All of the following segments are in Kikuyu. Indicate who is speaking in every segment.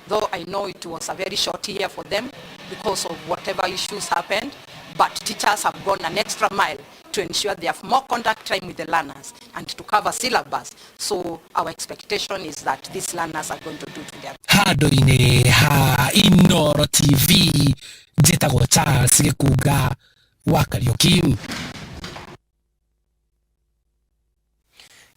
Speaker 1: Though I know it was a very short year for them because of whatever issues happened, but teachers have gone an extra mile to ensure they have more contact time with the learners and to cover syllabus. So our expectation is that these learners are going to do to their
Speaker 2: Handũ-inĩ ha Inooro TV, njĩtagwo Charles Gĩkunga wa Kariũki.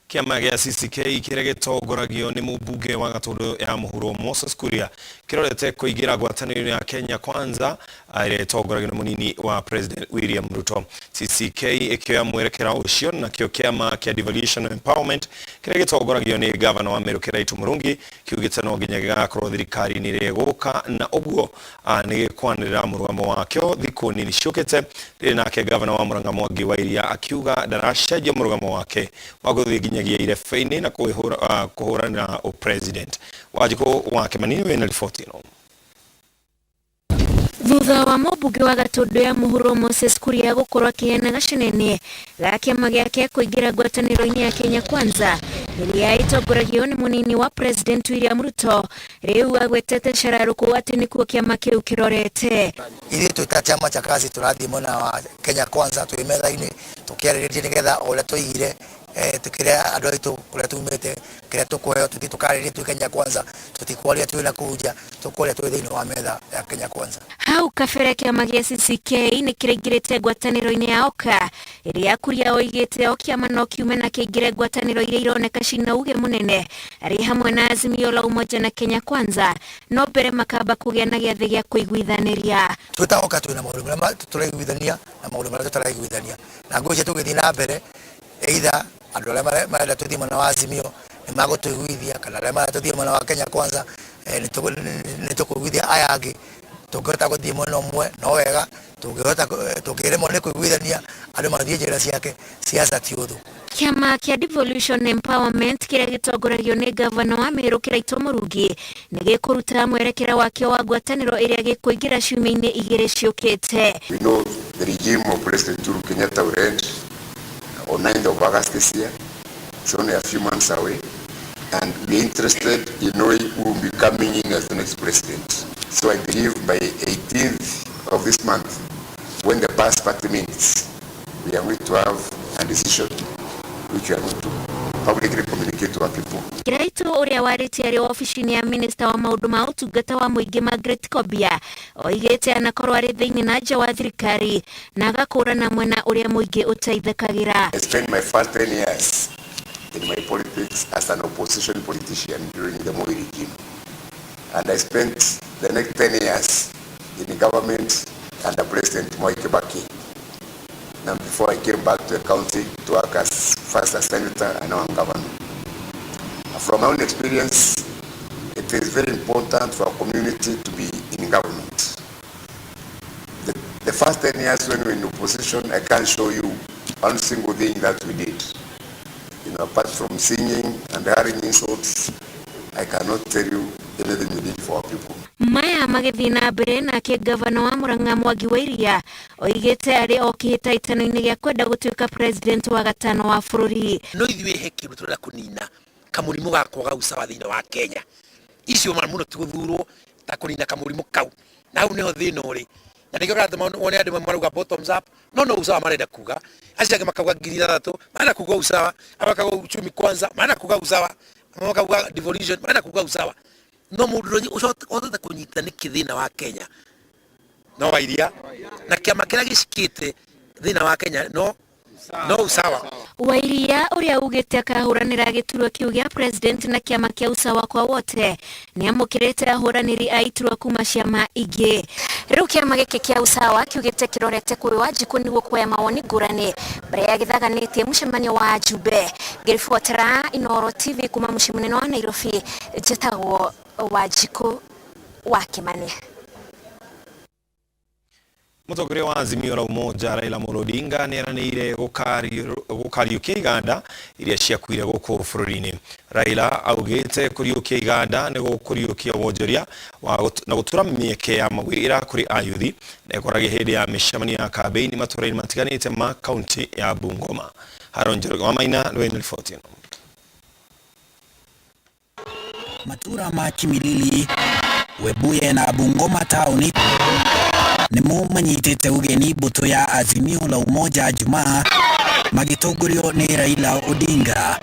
Speaker 3: Kĩama gĩa CCK kĩrĩa gĩtongoragio nĩ mũmbunge wa Gatũndũ ya Mũhuro Moses Kuria kĩrorete kũingĩra ngwatanĩro ya Kenya Kwanza ĩrĩa ĩtongoragio nĩ mũnini wa President William Ruto. CCK ĩkĩoya mwerekera ũcio nakĩo kĩama kĩa Devolution Empowerment kĩrĩa gĩtongoragio nĩ gavana wa Meru Kiraitu Murungi kiugĩte no nginya gĩgakorwo thirikari-inĩ ĩrĩa ĩgũka na ũguo nĩ gĩkwanĩrĩra mũrũgamo wakĩo thikũ nini ciũkĩte. Rĩrĩ nake gavana wa Murang'a Mwangi wa Iria akiuga ndaracenjia mũrũgamo wake wa gũthiĩ nginyagia irebe-inĩ na kũhũranĩra ũpresident. Wanjikũ wa Kĩmani wĩna riboti ĩno.
Speaker 4: Thutha wa mũmbunge wa Gatũndũ ya Mũhuro Moses Kuria gũkorwo akĩheana gacenene ga kĩama gĩake kũingĩra ngwatanĩro-inĩ ya Kenya Kwanza ĩrĩa ĩtongoragio nĩ mũnini wa President William Ruto, rĩu agwetete cararũkũ atĩ nĩkuo kĩama kĩu kĩrorete.
Speaker 5: Ithuĩ twĩ ta chama cha kazi tũrathiĩ mwena wa Kenya Kwanza twĩ metha-inĩ tũkĩarĩrĩria nĩgetha o ũrĩa twaigire tũkĩre andũ aitũ kũrĩa tumĩte kĩrĩa tũkũheo tũthiĩ tũkarĩrie twĩ Kenya Kwanza, tũtikwaria twĩ na kũu nja, tũkwaria twĩ thĩinĩ wa metha ya Kenya Kwanza.
Speaker 4: Hau kabere kĩama gĩa CCK nĩ kĩraingĩrĩte ngwatanĩro-inĩ ya Oka ĩrĩa Kuria oigĩte o kĩama no kiume na kĩingĩre ngwatanĩro iria ironeka cina uge mũnene arĩ hamwe na Azimio la Umoja na Kenya Kwanza, no mbere makamba kũgĩa na gĩathĩ gĩa kũiguithanĩria.
Speaker 5: Twĩ ta Oka twĩna maũndũ marĩa tũraiguithania na maũndũ marĩa tũtaraiguithania, na ngũĩ tũgĩthiĩ na mbere either andũ arĩa marenda tũthiĩ mwena wa Azimio nĩ magũtũiguithia kana arĩa marenda tũthiĩ mwena wa Kenya Kwanza nĩ tũkũiguithia aya angĩ. Tũngĩhota gũthiĩ mwena ũmwe no wega, tũngĩhota tũngĩremwo nĩ kũiguithania andũ mathiĩ njĩra ciake, siasa ti ũthũ.
Speaker 4: Kĩama kĩa Devolution Empowerment kĩrĩa gĩtongoragio nĩ gavana wa Meru Kiraito Murungi nĩ gĩkũruta mwerekera wakĩo wa ngwatanĩro ĩrĩa gĩkũingĩra ciumia-inĩ igĩrĩ ciũkĩte.
Speaker 6: We know the regime of President Uhuru Kenyatta will end on 9th of August this year. It's only a few months away, and we're interested in knowing who will be coming in as the next president. So I believe by 18th of this month, when the past party meets, we are going to have a decision which we are going to publicly communicate to our people.
Speaker 4: Kiraitu ũrĩa warĩtie arĩ wabici-inĩ ya minista wa maũndũ ma ũtungata wa mũingĩ Margaret Kobia oigĩte anakorwo arĩ thĩinĩ na nja wa thirikari na agakũrana mwena ũrĩa mũingĩ ũteithĩkagĩra.
Speaker 6: I spent my first 10 years in my politics as an opposition politician during the Moi regime. And I spent the next 10 years in the government under President Mwai Kibaki. Now, before I came back to the county to work as first a senator and now I'm governor. From my own experience, it is very important for our community to be in government. The first 10 years when we were in opposition, I can't show you one single thing that we did. Apart from singing and hearing insults, I cannot tell you anything we did for our people.
Speaker 4: Maya magĩthiĩ na mbere nake gavana wa Murang'a Mwangi wa Iria oigĩte arĩ o kĩhĩtahĩtano-inĩ gĩa kwenda gũtuĩka president wa gatano wa bũrũri.
Speaker 7: No ithuĩ he kĩndũ tũrenda kũnina kamũrimũ ga kwaga usawa thĩinĩ wa Kenya. Icio ma mũno ti gũthurwo ta kũnina kamũrimũ kau, na hau nĩho thĩna ũrĩ. Na nĩkĩo ũratũma wone andũ marauga bottoms up, no no usawa marenda kuga, acio angĩ makauga 6,000 marenda kuga usawa, aba makauga uchumi kwanza marenda kuga usawa, aba makauga devolution marenda kuga usawa. No mũndũ ũhotete kũnyita nĩkĩ thĩna wa Kenya no wa Iria, na kĩama kĩrĩa gĩcikĩte thĩna wa Kenya no usawa.
Speaker 4: Wairia ũrĩa ugĩte akahũranĩra gĩturwa kĩu gĩa president na kĩama kĩa usawa kwa wote nĩamũkĩrĩte ahũranĩri a iturwa kuma ciama ingĩ. Rĩu kĩama gĩkĩ kĩa usawa kiugĩte kĩrorete kwĩ Wanjikũ nĩguo kuoya mawoni ngũrani mbere ya gĩthaganĩtie mũcemanio wa Njumbe. Ngĩribotera Inooro TV kuma mũciĩ mũnene wa Nairobi, njĩtagwo Wanjikũ wa Kĩmani.
Speaker 3: Mũtongoria wa Azimio la Umoja Raila Amolo Odinga nĩeranĩire gũkariũkia iganda iria ciakuire gũkũ bũrũri-inĩ. Raila augĩte kũriũkia iganda nĩ gũkũriũkia wonjoria na gũtura mĩeke ya mawĩra kũrĩ ayuthi, na ĩkoragio hĩndĩ ya mĩcemanio ya kambĩini matũra-inĩ matiganĩte ma kaunti ya Bungoma. Haron Njoroge wa Maina nĩwe wĩna riboti ĩno.
Speaker 8: Matura ma Kimilili, Webuye na Bungoma taũni nĩmo manyitĩte ũgeni mbũtũ ya Azimio la Umoja Jumaa magĩtongorio nĩ Raila Odinga.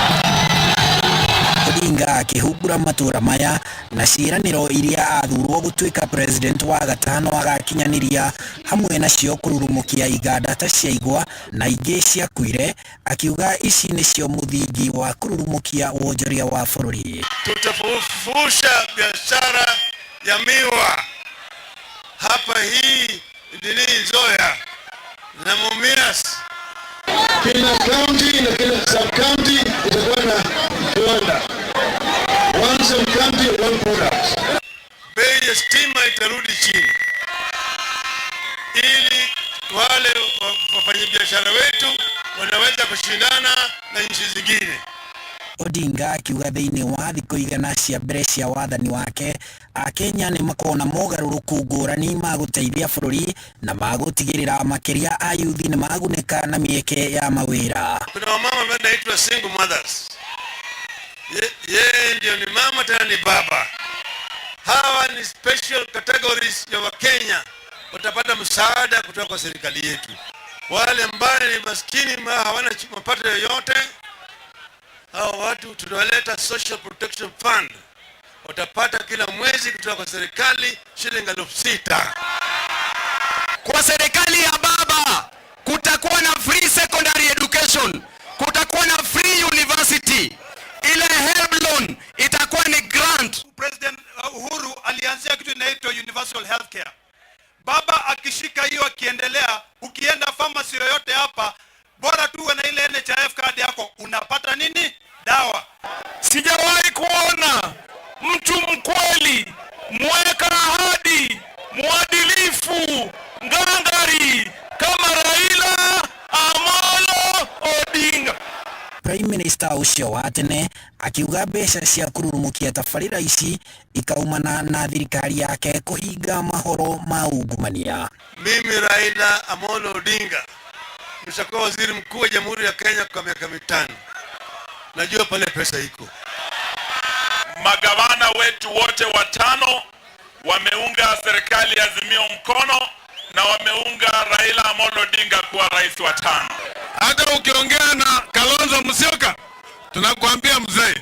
Speaker 8: Odinga akĩhungura matũra maya na ciĩranĩro iria athurwo gũtuĩka president wa gatano agakinyanĩria, hamwe nacio kũrurumũkia iganda ta cia igwa na ingĩ ciakuire, akiuga ici nĩcio mũthingi wa kũrurumũkia wonjoria wa bũrũri.
Speaker 9: Tutafufusha biashara ya miwa hapa hii ndini Nzoia na Mumias.
Speaker 10: Kila county na kila sub county itakuwa na kiwanda. One sub county, one product.
Speaker 9: Bei ya stima itarudi chini ili wale wafanyabiashara wetu wanaweza kushindana na nchi zingine.
Speaker 8: Odinga akiuga thĩinĩ wa thikũ 100 cia mbere cia wathani wake, Akenya nĩ makona mogarũrũku ngũrani ma gũteithia bũrũri na magũtigĩrĩra makĩria ayuthi nĩ magunĩka na mĩeke ya mawĩra.
Speaker 9: Kuna wamama ambao wanaitwa single mothers. Yeye ndio ni mama tena ni baba. Hawa ni special categories ya Wakenya, watapata msaada kutoka kwa serikali yetu. Wale ambao ni maskini hawana mapato yoyote, hawa watu tunawaleta Social Protection Fund, watapata kila mwezi kutoka kwa serikali shilingi 6,000.
Speaker 11: Kwa serikali ya baba kutakuwa na free secondary education, kutakuwa na free university, ile HELB loan itakuwa ni grant.
Speaker 12: President Uhuru alianzia kitu inaitwa universal healthcare. Baba akishika hiyo akiendelea, ukienda pharmacy yoyote hapa, bora tu uwe na ile NHIF card yako, unapata nini? Dawa.
Speaker 13: Sijawahi kuona mtu mkweli, mweka ahadi, mwadilifu, ngangari kama Raila Amolo Odinga.
Speaker 8: Prime Minister ũcio wa tene akiuga mbeca cia kũrurumũkia tabarĩra ici ikaumana na thirikari yake kũhinga mahoro ma ungumania.
Speaker 9: Mimi Raila Amolo Odinga nishakuwa waziri mkuu wa Jamhuri ya Kenya kwa miaka 5. Najua pale pesa iko.
Speaker 13: Magavana wetu wote 5 wameunga serikali ya Azimio mkono na wameunga Raila Amolo Odinga kuwa rais wa 5.
Speaker 14: Hata ukiongea na Kalonzo Musyoka tunakuambia mzee,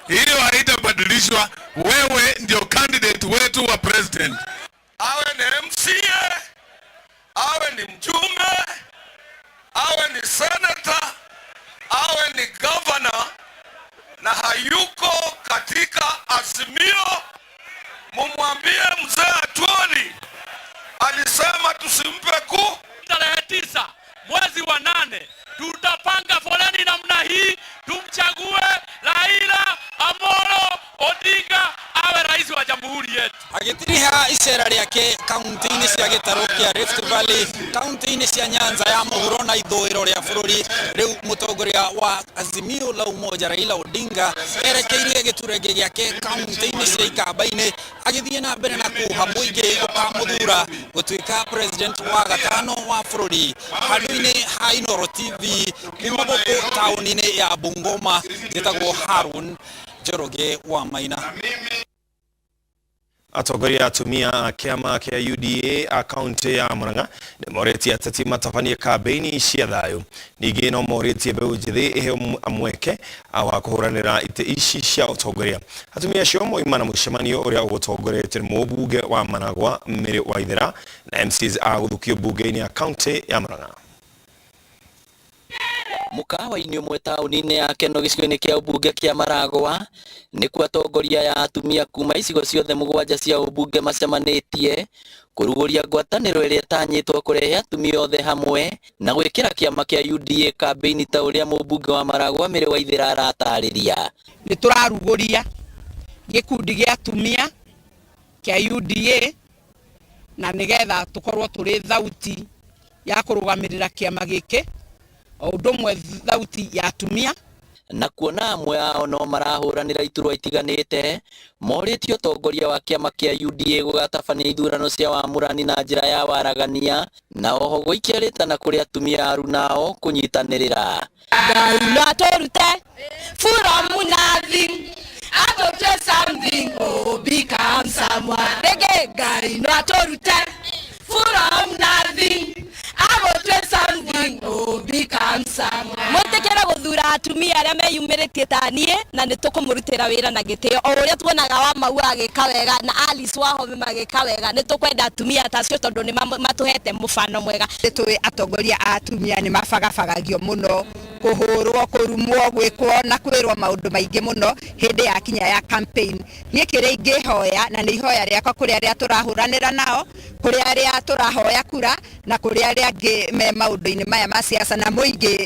Speaker 14: hiyo haitabadilishwa, wewe ndio candidate wetu wa president.
Speaker 13: Awe ni MCA, awe ni mjumbe, awe ni senator, awe ni governor, na hayuko katika Azimio, mumwambie mzee Atwoli alisema tusimpe ku.
Speaker 15: Tarehe 9 mwezi wa 8 tutapanga foleni namna hii, tumchague Raila Amolo Odinga awe rais wa jamhuri yetu.
Speaker 16: Agĩtiriha icera rĩake kaunti-inĩ cia gĩtarũ kĩa Rift Valley, kaunti-inĩ cia Nyanza ya mũhuro na ithũĩro rĩa bũrũri, rĩu mũtongoria wa Azimio la Umoja Raila Odinga erekeirie gĩturenge gĩake kaunti-inĩ cia Ikamba-inĩ, agĩthiĩ na mbere na kũha mũingĩ ũkamũthura gũtuĩka president wa gatano wa bũrũri. Handũ-inĩ ha Inooro TV kuma gũkũ taũni-inĩ ya Bungoma, njĩtagwo Harun Njoroge wa Maina.
Speaker 3: Atongoria atumia a kĩama kĩa UDA a kaunti ya Murang'a nĩ morĩtie ateti matabanie kambĩini cia thayũ. Ningĩ no morĩtie mbeũ njĩthĩ ĩheo mweke wa kũhũranĩra itĩ ici cia ũtongoria. Atumia acio moima na mũcemanio ũrĩa ũgũtongoretio nĩ mũmbunge wa Managwa Mary Waithera na MCAs a gũthukio mbunge-inĩ ya kaunti ya Murang'a.
Speaker 17: Mũkawa-inĩ ũmwe taũni-inĩ ya Keno gĩcigo-inĩ kĩa ũmbunge kĩa Maragwa nĩkuo atongoria ya atumia kuma icigo ciothe 7 cia ũmbunge macemanĩtie kũrugũria ngwatanĩro ĩrĩa ĩtanyĩtwo kũrehe atumia othe hamwe na gwĩkĩra kĩama kĩa UDA kambĩini ta ũrĩa mũmbunge wa Maragwa Mary Waithera aratarĩria.
Speaker 1: Nĩ tũrarugũria gĩkundi gĩa atumia kĩa UDA na nĩgetha tũkorwo tũrĩ thauti ya kũrũgamĩrĩra kĩama gĩkĩ o ũndũ ũmwe thauti ya atumia.
Speaker 17: Na kuona amwe ao no marahũranĩra iturwa itiganĩte, morĩtie ũtongoria wa kĩama kĩa UDA gũgatabania ithurano cia wamũrani na njĩra ya waragania na oho gũikia rĩtana kũrĩ atumia arunao kũnyitanĩrĩra.
Speaker 18: Ngai no atũrute from nothing, atũtue something, oh, become someone. Rĩngĩ. Ngai no atũrute from nothing agũtue something oh become someone.
Speaker 19: Mwĩtĩkĩre gũthura atumia arĩa meyumĩrĩtie ta niĩ na nĩ tũkũmũrutĩra wĩra na gĩtĩo o ũrĩa tuonaga wa Maua agĩka wega na Alice Wahome magĩka wega. Nĩ tũkwenda atumia ta acio tondũ nĩ matũhete mũbano mwega.
Speaker 20: Nĩ tũĩ atongoria a atumia nĩ mabagabagagio mũno, kũhũrwo, kũrumwo, gwĩkwo na kwĩrwo maũndũ maingĩ mũno hĩndĩ ya kinya ya campaign. Niĩ kĩrĩa ingĩhoya, na nĩ ihoya rĩakwa kũrĩ arĩa tũrahũranĩra nao, kũrĩ arĩa tũrahoya kura, na kũrĩ arĩa angĩ me maũndũ-inĩ maya ma siasa na mũingĩ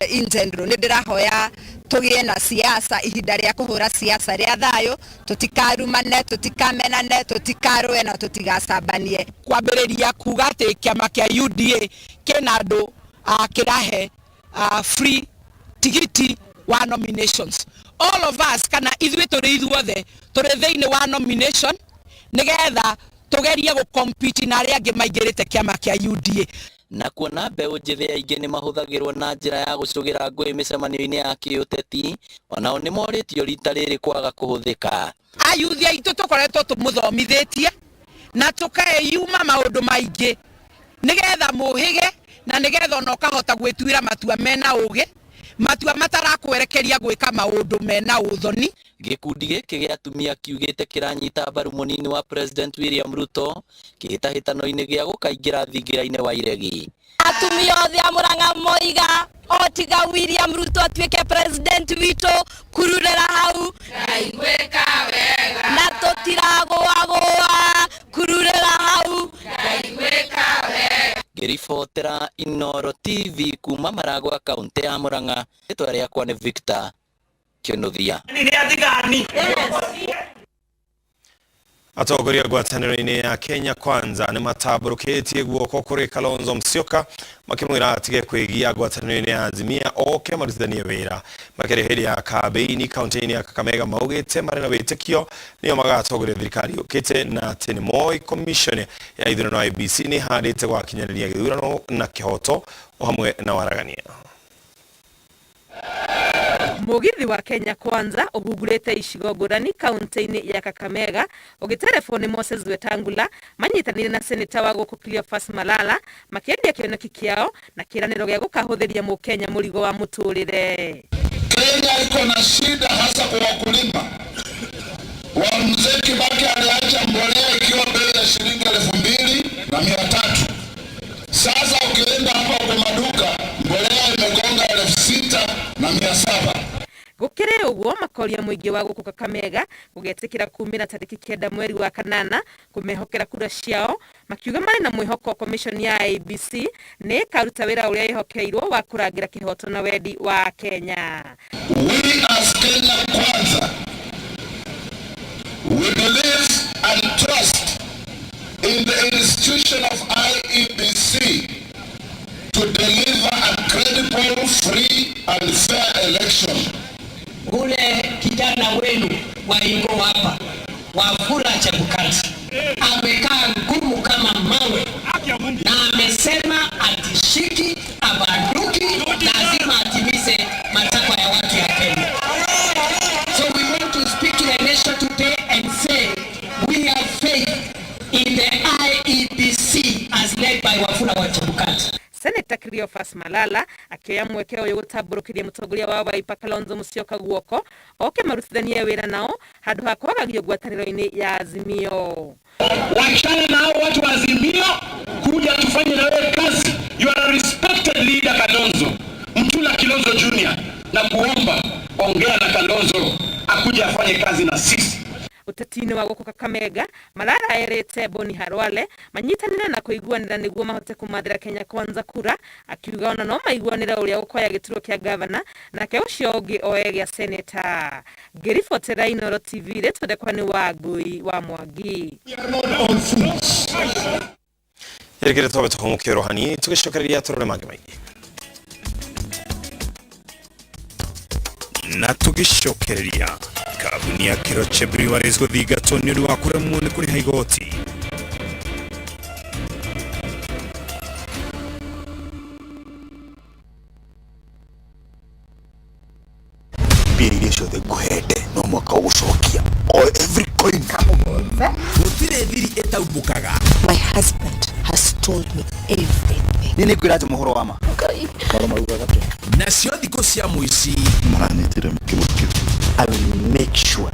Speaker 20: in general, nĩ ndĩrahoya tũgĩe na siasa, ihinda rĩa kũhũra siasa rĩa thayũ, tũtikarumane, tũtikamenane, tũtikarũe na tũtigacambanie.
Speaker 21: Kwambĩrĩria kuga atĩ kĩama kĩa UDA kĩna andũ kĩrahe free tigiti wa nominations. All of us, kana ithuĩ tũrĩ ithuothe tũrĩ thĩinĩ wa nomination nĩgetha tũgerie gũcompete na arĩa angĩ maingĩrĩte kĩama kĩa UDA.
Speaker 17: Na kuona mbeũ njĩthĩ aingĩ nĩ mahũthagĩrwo na njĩra ya gũcũgĩra ngũĩ mĩcemanio-inĩ ya kĩũteti, onao nĩ morĩtio rita rĩrĩ kwaga kũhũthĩka.
Speaker 21: Ayuthi aitũ tũkoretwo tũmũthomithĩtie na tũkeyuma maũndũ maingĩ nĩgetha mũhĩge na nĩgetha ona ũkahota gwĩtuĩra matua mena ũgĩ, matua matarakwerekeria gwĩka maũndũ mena ũthoni.
Speaker 17: Gĩkundi gĩkĩ gĩa atumia kiugĩte kĩranyita mbaru mũnini wa President William Ruto kĩhĩtahĩtano-inĩ gĩa gũkaingĩra thingira-inĩ wa iregi.
Speaker 19: Atumia othe a Murang'a moiga o tiga William Ruto atuĩke president witũ, kururĩra hau
Speaker 18: Ngai gwĩka wega,
Speaker 19: na tũtiragũagũa, kururĩra hau
Speaker 18: Ngai gwĩka wega.
Speaker 17: Ngĩribotera Inooro TV kuma Maragwa, kaunti ya Murang'a, rĩtwa rĩakwa nĩ Victor Kĩnuthia.
Speaker 3: Atongoria ngwatanĩro-inĩ ya Kenya Kwanza nĩ matambũrũkĩtie guoko kũrĩ Kalonzo Musyoka makĩmwĩra atige kwĩgia ngwatanĩro-inĩ ya Azimia oke marutithanie wĩra. Makĩria hĩndĩ ya kambĩini kaunti-inĩ ya Kakamega maugĩte marĩ na wĩtĩkio nĩo magatongoria thirikari yũkĩte na atĩ nĩ moĩ commission ya ithurano IEBC nĩ ĩhandĩte gwakinyanĩria gĩthurano na kĩhoto o hamwe na waragania.
Speaker 22: Mugithi wa Kenya Kwanza uhungurite icigo ngũrani kaunti-inĩ ya Kakamega ũgĩterebwo nĩ Moses Wetangula manyitanĩire na seneta wa gũkũ Cleophas Malala makĩendia kĩoneki kĩao na kĩĩranĩro gĩa gũkahũthĩria mũkenya mũrigo wa mũtũrĩre.
Speaker 23: Kenya iko na shida hasa kwa wakulima. Wa mzee Kibaki aliacha mbolea ikiwa bei ya shilingi 2300. Sasa ukienda hapa kwa maduka mbolea imegonga 6700.
Speaker 22: Gũkĩrĩ ũguo makoria mũingĩ wa gũkũ Kakamega gũgetĩkĩra kumĩra tarĩki 9 mweri wa kanana kũmehokera kura ciao makiuga marĩ na mwĩhoko commission ya IEBC nĩ ĩkaruta wĩra ũrĩa ĩhokeirwo wa kũrangĩra kĩhoto na wendi wa Kenya.
Speaker 23: We as Kenya Kwanza, we believe and trust in the institution of IEBC to deliver a credible, free and fair election.
Speaker 24: Ule kijana wenu wa Ingo hapa Wafula Chebukati amekaa ngumu kama mawe na amesema atishiki, abanduki, lazima atimize matakwa ya watu ya Kenya. So we want to speak to the nation today and say we have faith in the IEBC as led by Wafula wa Chebukati.
Speaker 22: Senator Cleophas Malala akioya mweke ũyũ gũtambũrũkĩria mũtongoria wa Wiper Kalonzo Musyoka guoko oke marutithanie wĩra nao handũ ha kwagagio ngwatanĩro-inĩ ya Azimio.
Speaker 25: Wachana na hao watu wa Azimio, kuja tufanye na wewe kazi. You are a respected leader Kalonzo, Mtula Kilonzo Junior, na kuomba ongea na Kalonzo akuje afanye kazi na sisi.
Speaker 22: Ũteti-inĩ wa gũkũ Kakamega, Malala erĩte Boni Harwale manyitanĩre na kũiguanĩra nĩguo mahote kũmathĩra Kenya Kwanza kura, akiuga ona no maiguanĩre ũrĩa ũkoya gĩturwa kĩa gavana nake ũcio ũngĩ oe gĩa seneta. Ngĩribotera Inooro TV rĩtwa rĩakwa nĩ Wangui wa Mwangi.
Speaker 3: Yerekere twambe tũhũmũke hanini tũgĩcokereria tũrore mangĩ maingĩ.
Speaker 26: Na tũgĩcokereria kambuni ya Keroche Breweries gũthingatwo nĩ ũndũ wa kũremwo nĩ kũrĩha igoti.
Speaker 6: Mbia iria ciothe ngũhete no mwaka ũgũcokia o every coin.
Speaker 7: Gũtirĩ thiri
Speaker 2: ĩtaumbũkaga.
Speaker 4: My husband has told me everything.
Speaker 5: Niĩ nĩ ngwĩra Njuma ũhoro wa ma.
Speaker 2: Nacio thikũ cia mũici
Speaker 5: Maranyitire mkĩmũkĩ. I will make sure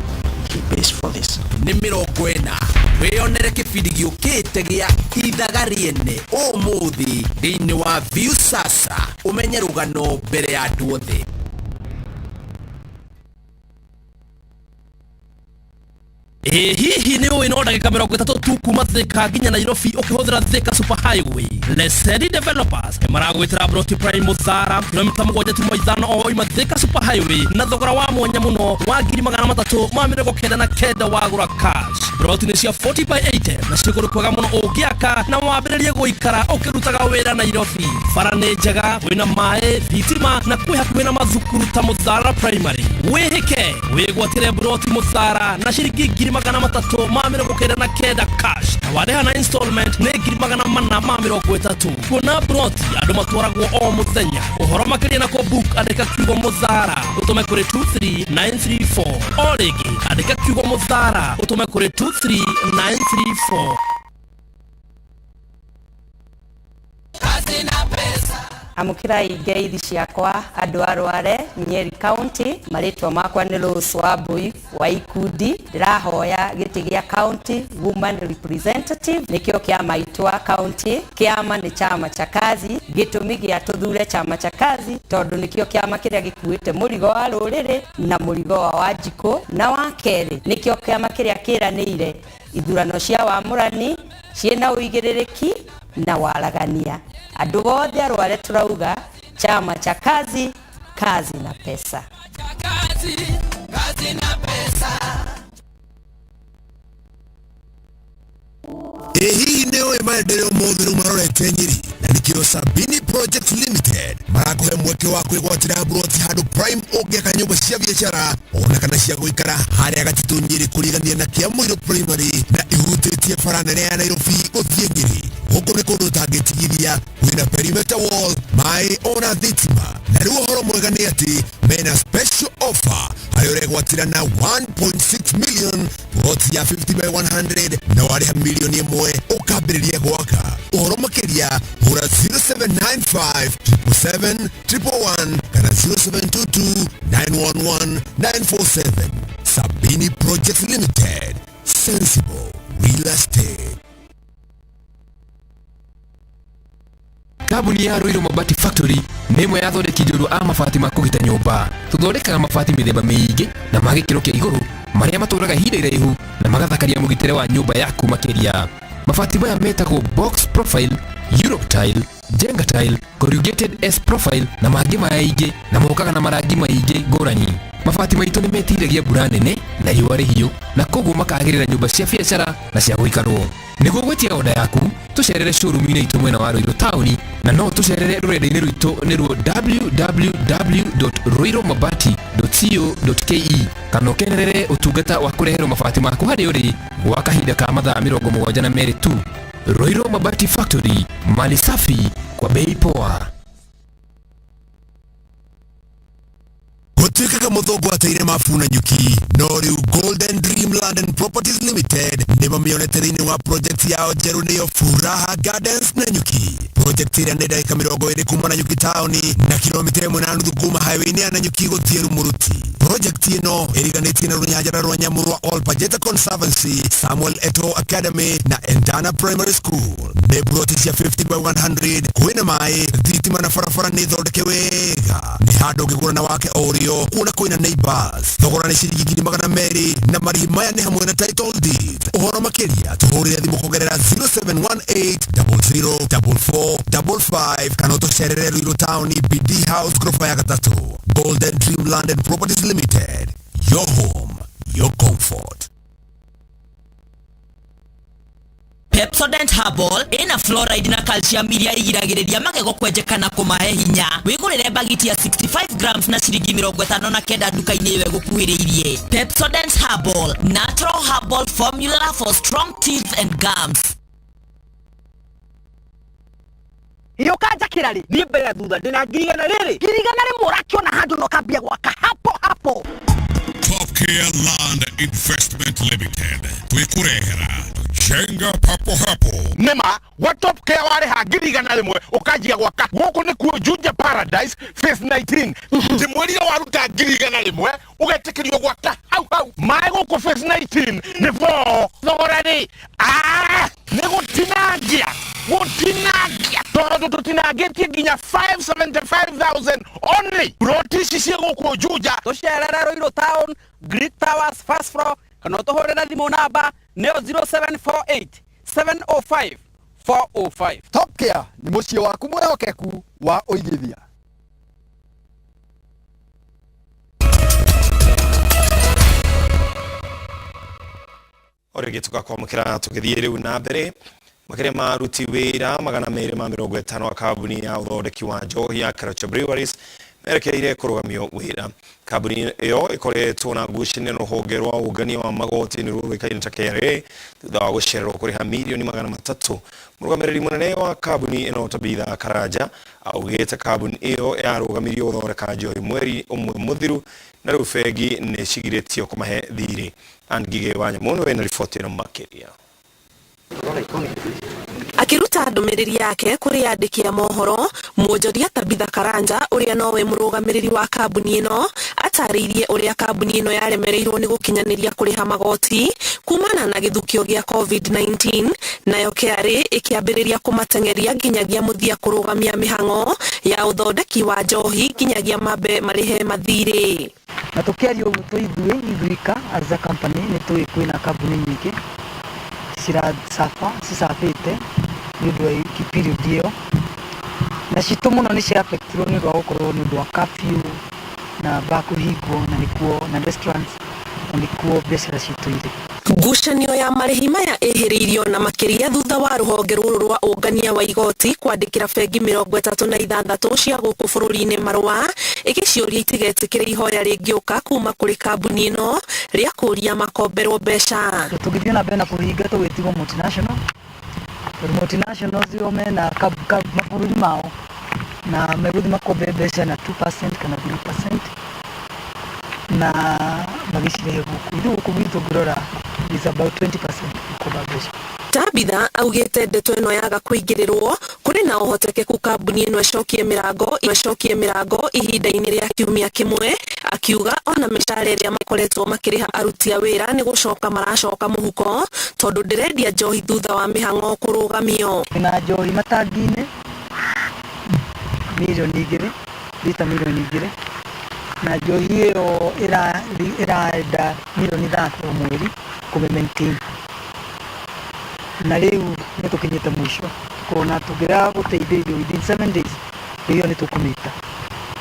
Speaker 5: he pays for this.
Speaker 2: Nĩ 40. Wĩyonere kĩbindi gĩũkĩte gĩa Ithaga Rĩene ũmũthĩ thĩinĩ wa Viusasa, ũmenye rũgano mbere ya andũ othe. Ĩ hihi nĩ ũĩ no ndagĩka 30 tu kuma Thika nginya Nairobi ũkĩhũthĩra Thika Super Highway? Lesedi Developers nĩmaragwĩtĩra Broti Prime Mũthara, kilomita 7.5 o wauma Thika Super Highway, na thogora wa mwanya mũno wa 399,000 wagũra cash. Broti nĩ cia 40 by 80 na ciĩ kũndũ kwega mũno ũngĩaka na wambĩrĩrie gũikara ũkĩrutaga wĩra Nairobi. Bara nĩ njega, kwĩna maĩ, thitima na kwĩ hakuhĩ na mathukuru ta Mũthara Primary. Wĩhĩke wĩgwatĩre broti Mũthara na ciringi 399,000 cash, na warĩha na installment nĩ 430,000. Kuona broti andũ matwaragwo o mũthenya. Ũhoro makĩria na kũbook, andĩka kiugo Mũthara ũtũme kũrĩ 23934. O rĩngĩ, andĩka kiugo Mũthara ũtũme kũrĩ 23934.
Speaker 10: Amũkĩrai ngeithi ciakwa andũ a Rware, Nyeri County. Marĩtwa makwa nĩ Rose Wambui wa Ikundi. Ndĩrahoya gĩtĩ gĩa County Woman Representative, nĩkĩo kĩama itwa county. Kĩama nĩ Chama cha Kazi. Gĩtũmi gĩa tũthure Chama cha Kazi tondũ nĩkĩo kĩama kĩrĩa gĩkuĩte mũrigo wa rũrĩrĩ na mũrigo wa Wanjikũ, na wa kerĩ nĩkĩo kĩama kĩrĩa kĩranĩire ithurano cia wamũrani ciĩna ũigĩrĩrĩki na waragania. Andũ othe a Rware tũrauga Chama cha Kazi, kazi na pesa.
Speaker 18: Kazi, kazi na pesa.
Speaker 11: Ĩ hihi nĩ ũĩ maendeleo mothe rĩu marorete Nyeri, na nĩkĩo Sabini Projects Limited marakũhe mweke wa kwĩgwatĩra buroti handũ prime ũngĩaka nyũmba cia biacara ona kana cia gũikara harĩa Gatitũ Nyeri, kũrigania na Kĩamũirũ Primary na ihutĩtie bara nene ya Nairobi gũthiĩ Nyeri. Gũkũ nĩ kũndũ ũtangĩtigithia, kwĩna perimeter wall, maĩ ona thitima. Na rĩu ũhoro mwega nĩ atĩ mena special offer harĩa ũregwatĩra na 1.6 million plot ya 50 by 100, na warĩha 1 million ũkambĩrĩria gwaka. Ũhoro makĩria, hũra 0795 777 111 kana 0722 911 947. Sabini Projects Limited, sensible real estate.
Speaker 12: Kambuni ya Ruiru Mabati Factory nĩ ĩmwe ya athondeki njorua a mabati ma kũgita nyũmba. Tũthondekaga mabati mĩthemba mĩingĩ na ma gĩkĩro kĩa igũrũ marĩa matũraga ihinda iraihu na magathakaria mũgitĩre wa nyũmba yaku makĩria. Mabati maya metagwo box profile, Europe tile, Jenga tile, corrugated S profile na mangĩ maingĩ, na mokaga na marangi maingĩ ngũrani. Mabati maitũ nĩ metiragia mbura nene na riũa rĩhiũ, na koguo makagĩrĩra nyũmba cia biacara na cia gũikarwo. Nĩguo gwĩtia oda yaku, tũcerere showroom-inĩ itũ mwena wa Ruiru taũni, na no tũcerere rũrenda-inĩ rwitũ nĩruo www.ruirumabati.co.ke, kana ũkenerere ũtungata wa kũreherwo mabati maku harĩa ũrĩ gwa kahinda ka mathaa 72 tu. Ruiru Mabati Factory, mali safi kwa bei poa.
Speaker 11: Gũtuĩkaga mũthũngũ ateire mabu na nyuki, no rĩu Golden Dream Land and Properties Limited nĩ mamĩonete thĩinĩ wa project yao njerũ, nĩyo Furaha Gardens na Nyuki. Project ĩrĩa nĩ ndagĩka 20 kuma na Nyuki taũni na kilomita 1.5 kuma highway-inĩ ya Nanyuki gũthiĩ Rumuruti. Project ĩno ĩriganĩtie na rũnyanjara rwa nyamũ rwa Ol Pajeta Conservancy, Samuel Eto Academy na Endana Primary School. Nĩ ploti cia 50 by 100, kwĩna maĩ, thitima na barabara nĩ thondeke wega. Nĩ handũ ũngĩgũra na wake o ũrĩo, kuona kwĩna neighbors. Thogora nĩ ciringi 200,000, na marĩhi maya nĩ hamwe na title deed. Ũhoro makĩria, tũhũrĩre thimũ kũgerera 0718 00 44 55 kana ũtũcerere Ruiru taũni, BD House, ghorofa ya gatatũ. Golden Dream Land and Properties Limited, your home, your comfort.
Speaker 27: Pepsodent Herbal ĩna fluoride na calcium iria igiragĩrĩria magego kwenjeka na kũmahe hinya. Wĩgũrĩre bagiti ya 65 grams na ciringi 59 nduka-inĩ ĩyo ĩgũkuhĩrĩirie. Pepsodent Herbal, natural herbal formula for strong teeth and gums.
Speaker 28: Yũkanjakĩra rĩ, niĩ mbere thutha ndĩna 100,000 rĩrĩ, 100,000 ũrakiona handũ na ũkambia gwaka hapo hapo.
Speaker 29: Top Care Land Investment Limited twĩkũrehera.
Speaker 1: Jenga papo hapo.
Speaker 8: Nĩma gwa Top Care warĩha 100,000 ũkanjia gwaka. Gũkũ nĩkuo Juja Paradise Phase 19. Ndĩmwĩrire waruta 100,000 ũgetĩkĩrio gwaka hau hau. Maĩ gũkũ Phase 19 nĩ 4 thogora rĩ nĩ gũtinangia gũtinangia tondũ tũtinangĩtie nginya 575,000 only. Ploti ici ciĩ gũkũ Juja.
Speaker 9: Tũcerere Ruiru Town, Greek Towers first floor, kana ũtũhũrĩre thimũ namba nĩyo 0748 705 405.
Speaker 13: Top Care nĩ mũciĩ waku mwĩhokeku wa ũigithia.
Speaker 3: Orĩngĩ tũgakwamũkĩra tũgĩthiĩ rĩu na mbere. Makĩria ma aruti wĩra 250 a kambuni ya ũthondeki wa njohi ya Kericho Breweries merekeire kũrũgamio wĩra. Kambuni ĩyo ĩkoretwo na ngucanio na rũhonge rwa ũngania wa magoti nĩruo rũĩkaine ta KRA thutha wa gũcererwo kũrĩha mirioni 300. Mũrũgamĩrĩri mũnene wa kambuni ĩno Tabitha Karanja augĩte kambuni ĩyo yarũgamirio gũthondeka njohi mweri ũmwe mũthiru na rĩu bengi nĩ cigirĩtio kũmahe thirĩ. Ann Ngigĩ wa Nyamũ nĩwe wĩna riboti ĩno makĩria.
Speaker 14: Akiruta ndũmĩrĩri yake kũrĩ andĩki a mohoro, mwonjoria Tabitha Karanja ũrĩa nowe mũrũgamĩrĩri wa kambuni ĩno atarĩirie ũrĩa kambuni ĩno yaremereirwo nĩ gũkinyanĩria kũrĩha magoti kumana na gĩthukio gĩa COVID-19, nayo KRA ĩkĩambĩrĩria kũmateng'eria nginyagia mũthia kũrũgamia mĩhang'o ya ũthondeki wa njohi nginyagia mambe marĩhe mathirĩ.
Speaker 15: Na tũkĩaria ũguo twĩ ithuĩ ithuika as a company nĩ tũĩ kwĩna kambuni nyingĩ ciracaba cicabĩte nĩ ũndũ wa period ĩyo, na citũ mũno nĩ ciaffectirwo nĩ ũndũ wa gũkorwo nĩ ũndũ wa curfew na bar kũhingwo na nĩkuo na restaurants na nĩkuo biacara citũ irĩ.
Speaker 14: Ngucanio ya marĩhi maya ĩhĩrĩirio na makĩria thutha wa rũhonge rũrũ rwa ũngania wa igoti kwandĩkĩra bengi 36 cia gũkũ bũrũri-inĩ marũa ĩgĩciũria itigetĩkĩre ihoya rĩngĩũka kuma kũrĩ kambuni ĩno rĩa kũria makomberwo mbeca.
Speaker 15: Tũngĩthiĩ na mbere na kũhinga tũgwĩtigwo multinational, tondũ multinationals o mena mabũrũri mao na megũthiĩ makombe mbeca na 2% kana 3% na magĩcirehe gũkũ. Ithuĩ gũkũ gwitũ ũngĩrora is about 20% gũkomba mbeca.
Speaker 14: Tabitha augĩte ndeto ĩno yaga kũingĩrĩrwo kũrĩ na ũhotekeku kambuni ĩno ĩcokie mĩrango ihinda-inĩ rĩa kiumia kĩmwe, akiuga ona mĩcara ĩrĩa makoretwo makĩrĩha aruti a wĩra nĩ gũcoka maracoka mũhuko tondũ ndĩrendia njohi thutha wa mĩhang'o kũrũgamio.
Speaker 15: Na njohi matangi-inĩ 2 million, lita 2 million, na njohi ĩyo ĩraenda 30 million o mweri kũmĩ maintain, na rĩu nĩ tũkinyĩte mũico tukona tũngĩrega gũteithĩrĩrio within 7 days njohi ĩyo nĩ tũkũmĩta,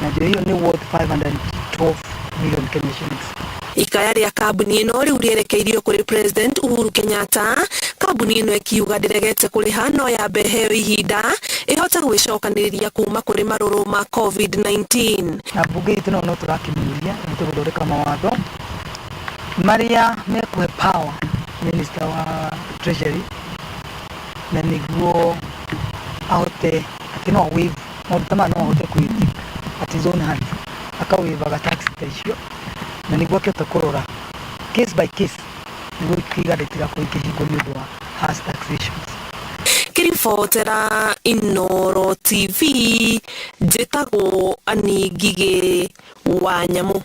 Speaker 15: na njohi ĩyo nĩ worth 512 million Kenya shillings.
Speaker 14: Ikaya rĩa kambuni ĩno rĩu rĩerekeirio kũrĩ President Uhuru Kenyatta, kambuni ĩno ĩkiuga ndĩregete kũrĩha no yambe ĩheo ihinda ĩhote gwĩcokanĩrĩria kuma kũrĩ marũrũ ma COVID-19.
Speaker 15: Na mbunge itũ no tũrakĩmĩũria ĩhote gũthondeka mawatho marĩa mekũhe power minister wa treasury na nĩguo ahote atĩ no waive maũndũ ta maya, no ahote kwĩ at his own hands akawaivaga tax ta icio, na nĩguo akĩhota kũrora case by case nĩguo iganda itigakorwo ikĩhingwo nĩ ũndũ wa harsh taxations.
Speaker 14: Kĩribotera Inooro TV, njĩtagwo Annie Ngigĩ wa Nyamũ.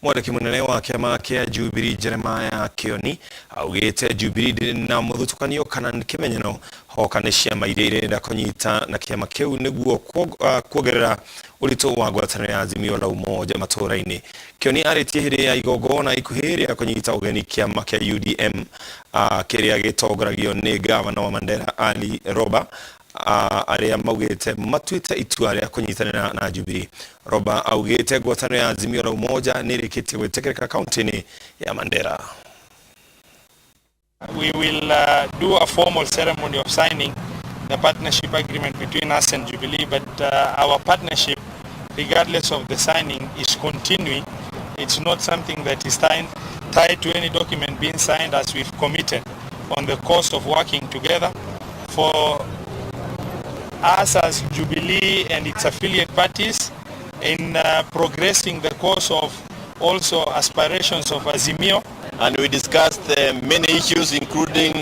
Speaker 3: Mwandĩki mũnene wa kĩama kĩa Jubilee Jeremiah Kioni augĩte Jubilee ndĩrĩ na mũthutũkanio kana kĩmenyano hoka nĩ ciama iria irenda kũnyita na kĩama kĩu nĩguo kuongerera ũritũ wa ngwatanĩro ya Azimio la Umoja matũũra-inĩ. Kioni arĩtie hĩndĩ ya igongona ikuhĩ rĩa kũnyita ũgeni kĩama kĩa UDM kĩrĩa gĩtongoragio nĩ gavana wa Mandera Ali Roba, arĩa maugĩte matuĩte itua rĩa kũnyitanĩra na Jubilee. Roba augĩte ngwatanĩro ya Azimio la Umoja nĩ ĩrĩkĩtie gwĩtĩkĩrĩka kaunti-inĩ ya Mandera.
Speaker 16: We will do a formal ceremony of signing the partnership agreement between us and Jubilee, but our partnership, regardless of the signing, is continuing. It's not something that is tied to any document being signed, as we've committed on the course of working together. For us as Jubilee and its affiliate parties in progressing the course of also aspirations of Azimio.
Speaker 1: And we discussed many issues, including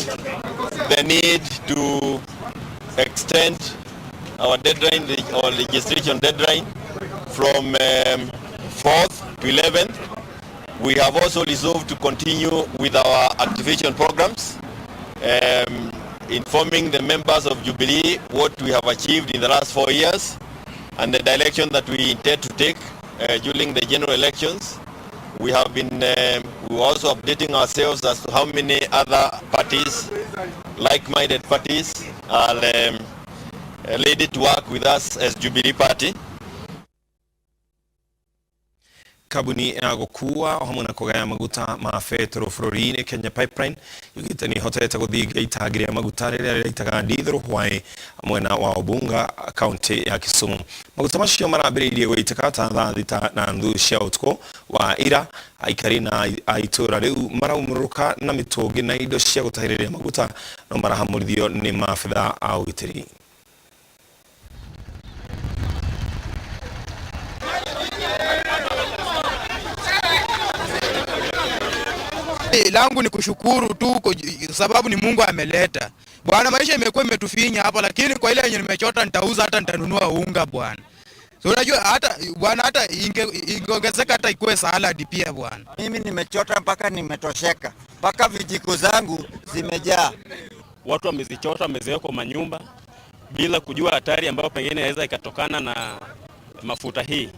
Speaker 1: the need to extend our deadline, our legislation deadline, from 4th to 11th. We have also resolved to continue with our activation programs, informing the members of Jubilee what we have achieved in the last 4 years and the direction that we intend to take during the general elections. We have been we were also updating ourselves as to how many other parties, like-minded parties, are ready to work with us as Jubilee Party.
Speaker 3: Kambuni ya gũkuua o hamwe na kũgaya maguta ma betũrũ bũrũri-inĩ Kenya Pipeline yugĩte nĩ ĩhotete gũthinga itangi rĩa maguta rĩrĩa rĩraitaga ndithũrũ hwaĩ mwena wa Obunga, kaunti ya Kisumu. Maguta macio marambĩrĩirie gũitĩka ta thaa 6:30 cia ũtukũ wa ira. Aikari na a itũũra rĩu maraumũrũka na mĩtũngi na indo cia gũtahĩrĩria maguta, no marahamũrithio nĩ maabithaa a ũgitĩri.
Speaker 17: Langu ni kushukuru tu sababu ni Mungu ameleta. Bwana, maisha imekuwa imetufinya hapa, lakini kwa ile yenye nimechota nitauza, hata nitanunua unga bwana. So unajua hata bwana, hata ingeongezeka hata ikuwe salad pia bwana.
Speaker 19: Mimi nimechota mpaka nimetosheka, mpaka vijiko zangu zimejaa.
Speaker 20: Watu wamezichota, wameziweka kwa manyumba bila kujua hatari ambayo pengine inaweza ikatokana na mafuta hii.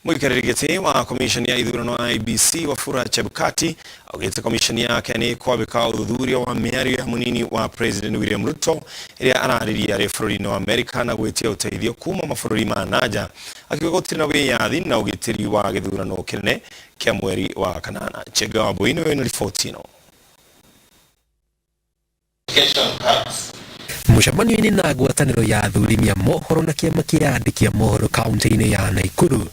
Speaker 3: Mũikarĩri gĩtĩ wa komishoni ya ithurano IEBC Wafula Chebukati augĩte komishoni yake nĩ kwambĩka ũthuthuria wa mĩario ya mũnini wa President William Ruto ĩrĩa araririe arĩ bũrũri-inĩ wa Amerika na gwĩtia ũteithio kuma mabũrũri ma nanja, akiuga gũtirĩ na wĩyathi na ũgitĩri wa gĩthurano kĩnene kĩa mweri wa kanana. Chenga Wambui nĩwe wĩna riboti ĩno.
Speaker 12: Mũcemanio-inĩ na ngwatanĩro ya athurimi a mohoro na kĩama kĩa andĩki a mohoro kaunti-inĩ ya Nakuru,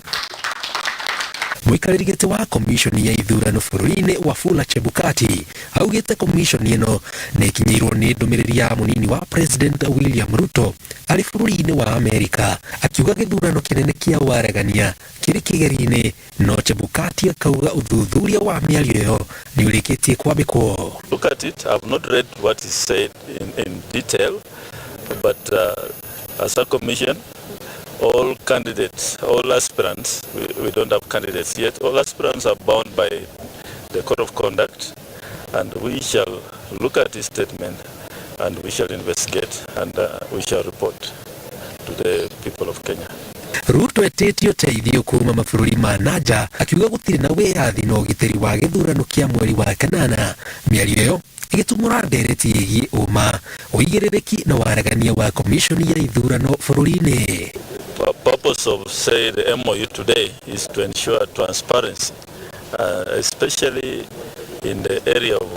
Speaker 12: mũikarĩri gĩtĩ wa komishoni ya ithurano bũrũri-inĩ Wafula Chebukati augĩte komishoni ĩno nĩ ĩkinyĩirwo nĩ ndũmĩrĩri ya mũnini wa President William Ruto arĩ bũrũri-inĩ wa Amerika, akiuga gĩthurano kĩnene kĩa waragania kĩrĩ kĩgeri-inĩ, no Chebukati akauga ũthuthuria wa mĩario ĩyo nĩ ũrĩkĩtie kwambĩkwo.
Speaker 21: Look at it. I've not read what is said in detail, but as a commission, all candidates, all aspirants, we don't have candidates yet, all aspirants are bound by the code of conduct, and we shall look at this statement and we shall investigate and we shall report to the people of Kenya.
Speaker 12: Ruto etĩtie ũteithio kuma mabũrũri ma nanja, akiuga gũtirĩ na wĩyathi na ũgitĩri wa gĩthurano kĩa mweri wa kanana. Mĩario ĩyo ĩgĩtumũra ndereti ĩgiĩ ũma, ũigĩrĩrĩki na waragania wa komishoni ya ithurano bũrũri-inĩ.
Speaker 21: The purpose of, say, the MOU today is to ensure transparency, especially in the area of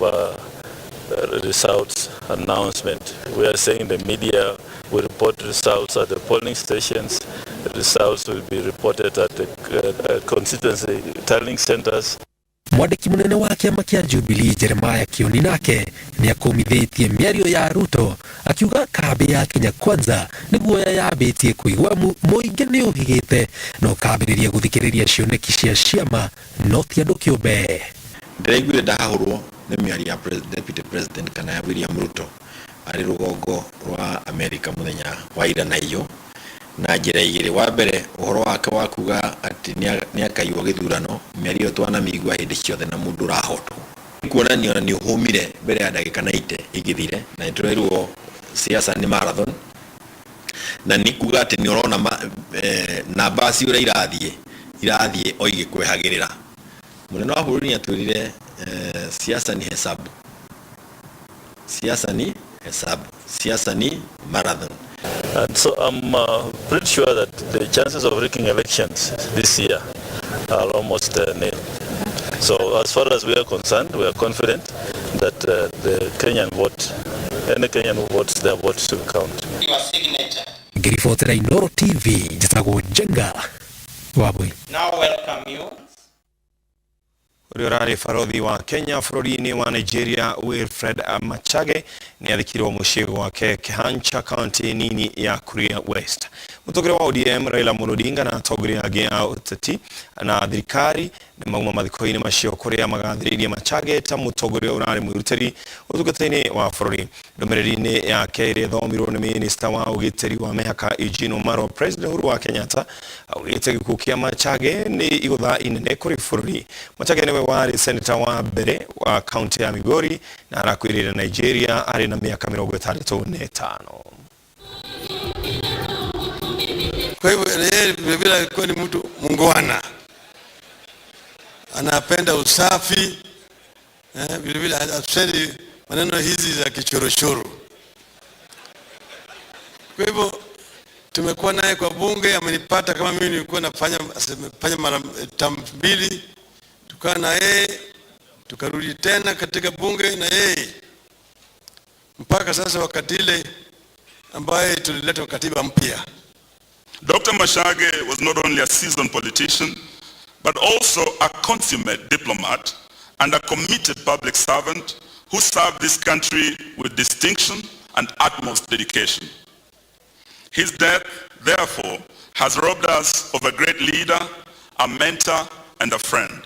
Speaker 21: results announcement. We are saying the media will report results at the polling stations. The results will be reported at the constituency tallying centers.
Speaker 12: Mwandĩki mũnene wa kĩama kĩa Jubilee Jeremiah Kioni nake nĩakũmithĩtie mĩario ya Ruto, akiuga kambĩ ya Kenya Kwanza nĩguoya yambĩtie kũigua mũingĩ nĩ ũhigĩte na ũkambĩrĩria gũthikĩrĩria cioneki cia ciama no ti andũ kĩũmbe.
Speaker 23: Ndĩraiguire ndahahũrwo nĩ mĩario ya Deputy President kana ya William Ruto arĩ rũgongo rwa Amerika mũthenya wa ira na iyo na njĩra igĩrĩ. Wa mbere, ũhoro wake wa kuga atĩ nĩakaiywo gĩthurano, mĩario ĩyo twanamĩigua hĩndĩ ciothe na mũndũ ũrahotwo. Kuonania ona nĩ ũhũmire mbere ya ndagĩka 90 ĩgĩthire, na nĩtũrerirwo siasa nĩ marathon, na nĩ kuga atĩ nĩ ũrona namba ci ũrĩa irathiĩ o igĩkwehagĩrĩra. Mũnene wa bũrũri nĩatwĩrire, siasa ni hesabu, siasa ni hesabu, siasa ni marathon.
Speaker 21: And so I'm pretty sure that the chances of rigging elections this year are almost nil. So as far as we are concerned, we are confident that the Kenyan vote, any Kenyan who votes, their votes will count.
Speaker 12: Ngĩribotera Inooro TV, njĩtagwo Njenga Wambui.
Speaker 16: Now welcome you.
Speaker 3: Ũrĩa ũrarĩ barothi wa Kenya bũrũri-inĩ wa Nigeria Wilfred Machage nĩ athikirwo mũciĩ gwake Kehancha, kaunti nini ya Kuria West. Mũtongoria wa ODM Raila Amolo Odinga na atongoria angĩ a ũteti na thirikari nĩ mauma mathiko-inĩ macio kũrĩa magathĩrĩirie Machage ta mũtongoria ũrarĩ mwĩrutĩri ũtungata-inĩ wa bũrũri. Ndũmĩrĩri-inĩ yake ĩrĩa ĩthomirwo nĩ minista wa ũgitĩri wa mĩhaka Eugene Wamalwa, President Uhuru wa Kenyatta augĩte gĩkuũ kĩa Machage nĩ igũtha inene kũrĩ bũrũri. Machage nĩwe warĩ seneta wa mbere wa kaunti ya Migori na arakuĩrĩire Nigeria arĩ na mĩaka 65.
Speaker 4: Kwa hivyo yeye vilevile alikuwa ni mtu mungwana, anapenda usafi, vilevile hapendi maneno hizi za kichorochoro. Kwa hivyo tumekuwa naye kwa bunge, amenipata kama mimi nilikuwa nafanya fanya mara term mbili, tukaa na yeye tukarudi tena katika bunge na yeye mpaka sasa wakati ile ambaye tulileta katiba mpya.
Speaker 5: Dr. Machage was not only a seasoned politician, but also a consummate diplomat and a committed public servant who served this country with distinction and utmost dedication. His death, therefore, has robbed us of a great leader, a mentor, and a friend.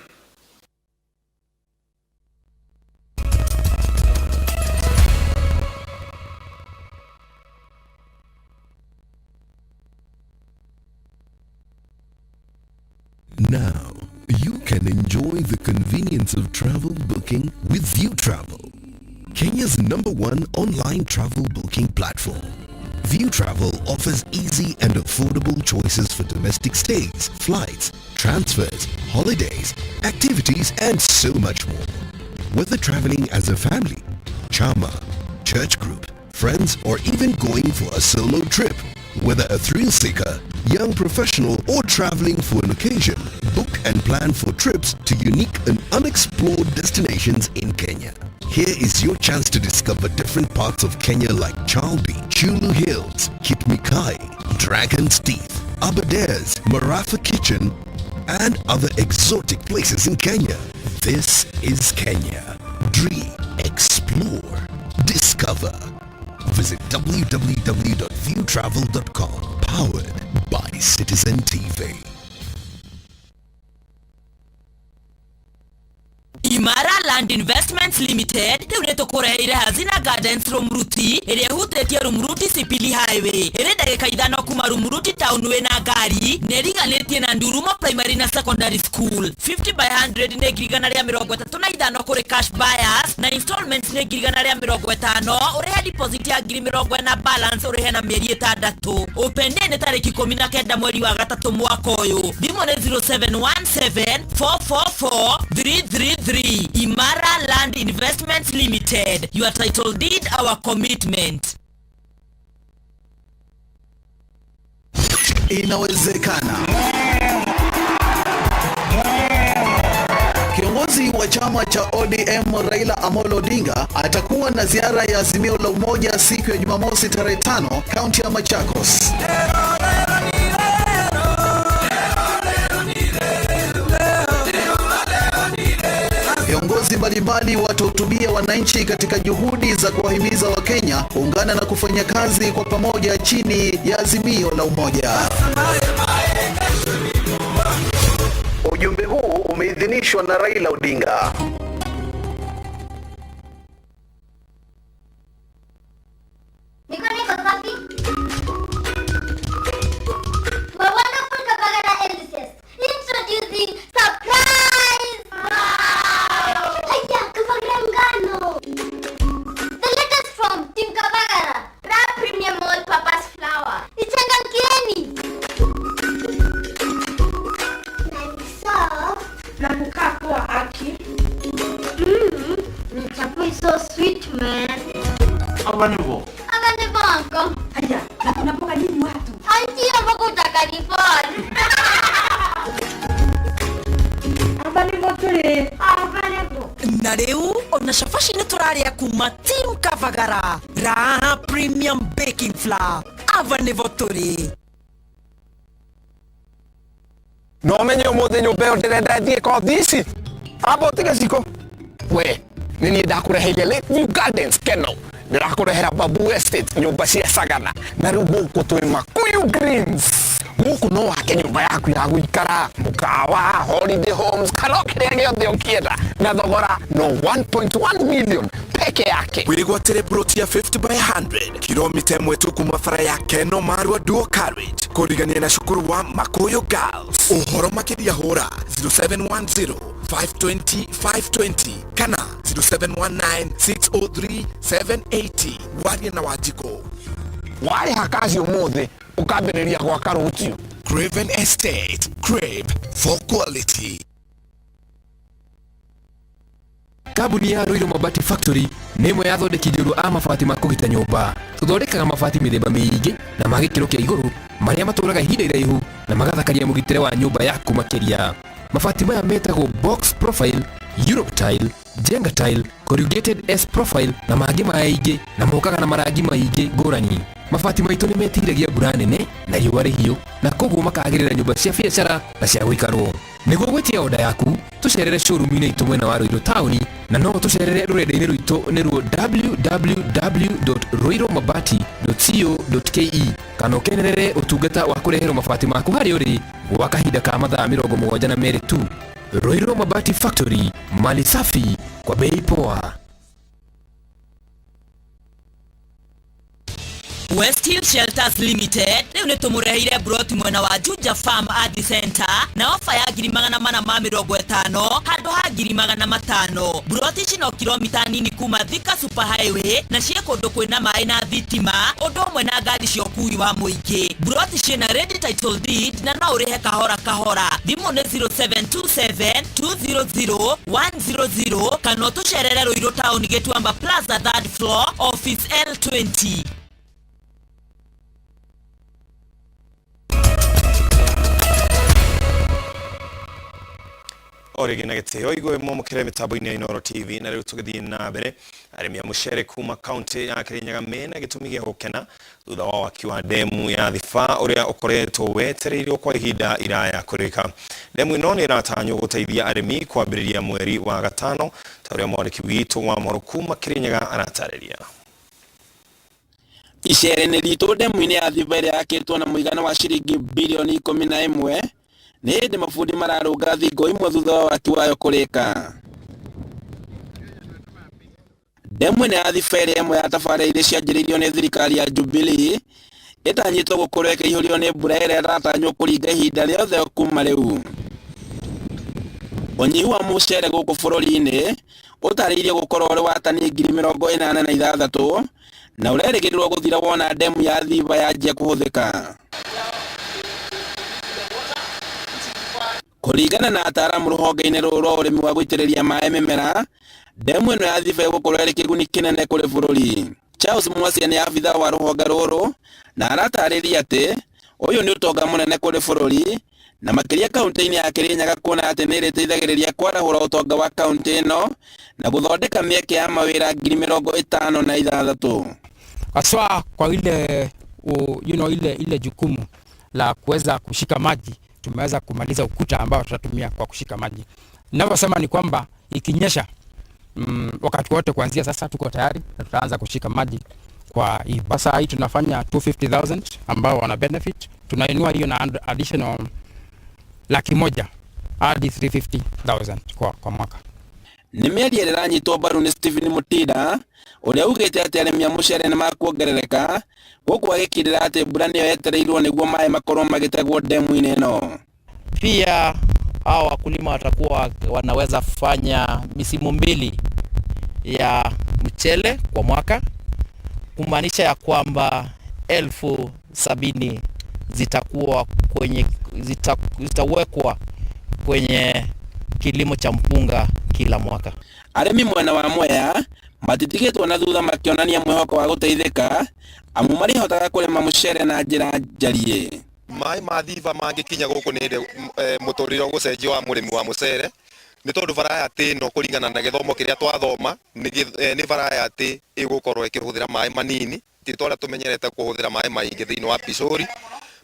Speaker 6: Now, you can enjoy the convenience of travel booking with Viutravel, Kenya's #1 online travel booking platform. Viutravel offers easy and affordable choices for domestic stays, flights, transfers, holidays, activities, and so much more. Whether traveling as a family, chama, church group, friends, or even going for a solo trip, whether a thrill seeker, young professional, or traveling for an occasion, book and plan for trips to unique and unexplored destinations in Kenya. Here is your chance to discover different parts of Kenya like Chalbi, Chulu Hills, Kitmikai, Dragon's Teeth, Aberdares, Marafa Kitchen, and other exotic places in Kenya. This is Kenya. Dream, explore, discover. Visit www.viewtravel.com. Powered by Citizen TV.
Speaker 27: Imara Land Investments Limited rĩu nĩ tũkũreheire Hazina Gardens Rumuruti ĩrĩa ĩhutĩtie Rumuruti Sipili Highway ĩrĩ ndagĩka 5 kuma Rumuruti town wĩna ngari na ĩriganĩtie na Ndurumo Primary na Secondary School. 50 by 100 nĩ 135,000 kũrĩ cash buyers na installments nĩ 150,000, ũrĩhe deposit ya 40,000 balance ũrĩhe na mĩeri 6. Open day nĩ tarĩki 19 mweri wa 3 mwaka ũyũ. Thimũ nĩ 0717 444 333. Imara Land Investments Limited. Your title deed, our commitment.
Speaker 7: Inawezekana. Kiongozi wa chama cha ODM Raila Amolo Odinga atakuwa na ziara ya Azimio la Umoja siku ya Jumamosi tarehe 5 kaunti ya Machakos. Viongozi mbalimbali watahutubia wananchi katika juhudi za kuwahimiza Wakenya kuungana na kufanya kazi kwa pamoja chini ya Azimio la Umoja. Ujumbe huu umeidhinishwa na Raila Odinga.
Speaker 22: Niko niko safi. My wonderful Kabagara enthusiast. Introducing surprise! Wow! Haya, Kabagara ngano. The latest from Team Kabagara. Raha Premium All Purpose Flour. Ichangamkieni. Na ni soft.
Speaker 24: Na kukaa poa haki.
Speaker 22: Chapo is so sweet, man.
Speaker 25: Abanibo.
Speaker 22: Abanibo, uncle.
Speaker 24: Haya, na kuna mboga nini watu?
Speaker 22: Auntie, mboga utakanifall.
Speaker 24: Abanibo tuli.
Speaker 22: Abanibo.
Speaker 27: Na rĩu ona cabaci nĩ tũrarĩa kuma Team Kabagara. Raha Premium Baking Flour. Ava nĩvo tũrĩ.
Speaker 26: No menye ũmũthĩ nyũmba ĩyo ndĩrenda ĩthiĩ kothi ici.
Speaker 2: Amba ũtige ciko. We nĩ niĩ ndakũreheire Lakeview Gardens Keno, ndĩrakũrehera Babu Estate, nyũmba cia Sagana, na rĩu gũkũ twĩ Makuyu Greens. Gũkũ no wake nyũmba yaku ya gũikara, mũkawa, holiday homes, kana o kĩrĩa gĩothe ũngĩenda na thogora no 1.1 million peke yake.
Speaker 8: Wĩgwatĩre plot ya 50 by 100 kilomita ĩmwe tu kuma bara ya Keno Marua Dual Carriage kũrigania na cukuru wa Makuyu Girls. Ũhoro makĩria hũra 0710 520 520 kana 0719 603 780. Warie na Wanjikũ.
Speaker 2: Warĩha kaci ũmũthĩ, ũkambĩrĩria gwaka rũciũ.
Speaker 8: Craven Estate, crave for quality.
Speaker 12: Kambuni ya Ruiru Mabati Factory nĩ ĩmwe ya athondeki njorua a mabati ma kũgita nyũmba. Tũthondekaga mabati mĩthemba mĩingĩ na ma gĩkĩro kĩa igũrũ marĩa matũraga ihinda iraihu na magathakaria mũgitĩre wa nyũmba yaku makĩria. Mabati maya metagwo box profile, Europe tile, Jenga tile, corrugated S profile na mangĩ maingĩ, na mokaga na marangi maingĩ ngũrani. Mabati maitũ nĩ metiragia mbura nene na riũa rĩhiũ, na koguo makagĩrĩra nyũmba cia biacara na cia gũikarwo. Nĩguo gwĩtia oda yaku, tũcerere showroom-inĩ itũ mwena wa Ruiru taũni, na no tũcerere rũrenda-inĩ rwitũ nĩruo www.ruirumabati.co.ke, kana ũkenerere ũtungata wa kũreherwo mabati maku harĩa ũrĩ gwa kahinda ka mathaa 72 tu. Ruiru Mabati Factory, mali safi kwa bei poa.
Speaker 27: West Hill Shelters Limited rĩu nĩ tũmũreheire broti mwena wa Juja Farm Art Center na ofa ya 450,000 handũ ha 500,000. Broti ici no kilomita nini kuma Thika Super Highway na ciĩ kũndũ kwĩna maĩ na thitima, ũndũ ũmwe na ngari cia ũkui wa mũingĩ. Broti ciĩna ready title deed na no ũrĩhe kahora kahora. Thimũ nĩ 0727 200 100 kana ũtũcerere Ruiru Town, Gĩtuamba Plaza, third floor, office L20.
Speaker 3: O rĩngĩ na gĩtĩo igwe mwamũkĩre mĩtambo-inĩ ya Inooro TV. Na rĩu tũgĩthiĩ na mbere, arĩmi a mũcere kuma kaunti ya Kirinyaga mena gĩtũmi gĩa gũkena thutha wa waki wa ndemu ya Thiba ũrĩa ũkoretwo wetereirwo kwa ihinda iraya kũrĩka. Ndemu ĩno nĩ ĩratanywo gũteithia arĩmi kwambĩrĩria mweri wa gatano, ta ũrĩa mwandĩki witũ wa mohoro kuma Kirinyaga aratarĩria.
Speaker 9: Icere-inĩ ritũ ndemu-inĩ ya Thiba ĩrĩa yakĩtwo na mũigana wa ciringi birioni 11, nĩ hĩndĩ mabundi mararũnga thingo imwe thutha wa waki wayo kũrĩka. Ndemu ĩno ya Thiba ĩrĩa ĩmwe ya tabarĩra iria cianjĩrĩirio nĩ thirikari ya Jubilee ĩtanyĩtwo gũkorwo ĩkĩihũrio nĩ mbura ĩrĩa ĩratanywo kũringa ihinda rĩothe kuma rĩu. Ũnyihu wa mũcere gũkũ bũrũri-inĩ ũtarĩirio gũkorwo ũrĩ wa tani 86,000 na ũrerĩgĩrĩrwo gũthira wona ndemu ya Thiba yanjia kũhũthĩka. Kũringana na ataaramu rũhonge-inĩ rũrũ rwa ũrĩmi wa gũitĩrĩria maĩ mĩmera, ndemu ĩno ya Thiba ĩgũkorwo ĩrĩ kĩguni kĩnene kũrĩ bũrũri. Charles Mwacia nĩ abithaa wa rũhonge rũrũ na aratarĩria atĩ ũyũ nĩ ũtonga mũnene kũrĩ bũrũri na makĩria kaunti-inĩ ya Kirinyaga, kuona atĩ nĩ ĩrĩteithagĩrĩria kwarahũra ũtonga wa kaunti ĩno na gũthondeka mĩeke ya mawĩra 56,000.
Speaker 10: Haswa kwa ile, ile jukumu la kuweza kushika maji, tumeweza kumaliza ukuta ambao tutatumia kwa kushika maji. Ninavyosema ni kwamba ikinyesha, wakati wote kuanzia sasa tuko tayari na tutaanza kushika maji kwa hii. Sasa hii tunafanya 250,000 ambao wana benefit, tunainua hiyo na additional 100,000 hadi 350,000 kwa mwaka.
Speaker 9: Nĩ mĩario ĩrĩa ĩranyitwo mbaru nĩ Stephen Mutinda ũrĩa ugĩte atĩ arĩmi a mũcere nĩ makuongerereka, gũkũ agĩkĩrĩra atĩ mbura nĩyo yetereirwo nĩguo maĩ makorwo magĩtegwo ndemu-inĩ ĩno.
Speaker 11: Pia hawa wakulima watakuwa wanaweza fanya misimu mbili ya mchele kwa mwaka, kumaanisha ya kwamba 70,000 zitawekwa kwenye kilimo cha mpunga kila mwaka.
Speaker 9: Arĩmi mwena wa Mwea matitigĩtwo na thutha makĩonania mwĩhoko wa gũteithĩka amu marĩhotaga kũrĩma mũcere na njĩra njariĩ.
Speaker 1: Maĩ ma Thiba mangĩkinya gũkũ nĩ hĩndĩ, mũtũrĩre ũgũcenjio wa mũrĩmi wa mũcere, nĩ tondũ variety ĩno kũringana na gĩthomo kĩrĩa twathoma nĩ variety ĩgũkorwo ĩkĩhũthĩra maĩ manini, ti ta ũrĩa tũmenyerete kũhũthĩra maĩ maingĩ thĩinĩ wa Pishori.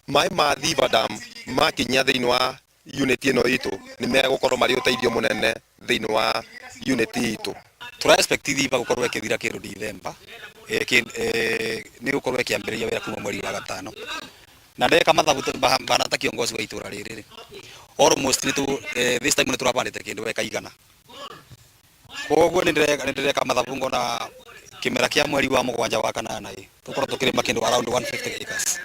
Speaker 1: Maĩ ma Thiba Dam makinya thĩinĩ wa
Speaker 13: unit ĩno itũ nĩ megũkorwo marĩ ũteithio mũnene thĩinĩ wa unit itũ.
Speaker 14: Tura expect Thiba gukorwo ikithira kindu December, ni gukorwo ikiambiriria wira kuma mweri wa gatano, na ndeka mathabu bana ta kiongozi wa itura riri ri almost ni tu this time ni turabandite kindu eka igana. Koguo ni ndireka mathabu ngona kimera kia mweri wa mugwanja wa kanana i tukorwo tukirima kindu around 150 acres.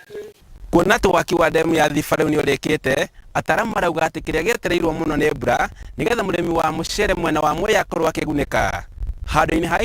Speaker 9: Kuona atĩ waki wa ndemu ya Thiba rĩu nĩ ũrĩkĩte, ataramu marauga atĩ kĩrĩa gĩetereirwo mũno nĩ mbura nĩgetha mũrĩmi wa mũcere mwena wa Mwea akorwo akĩgunĩka. Handũ-inĩ ha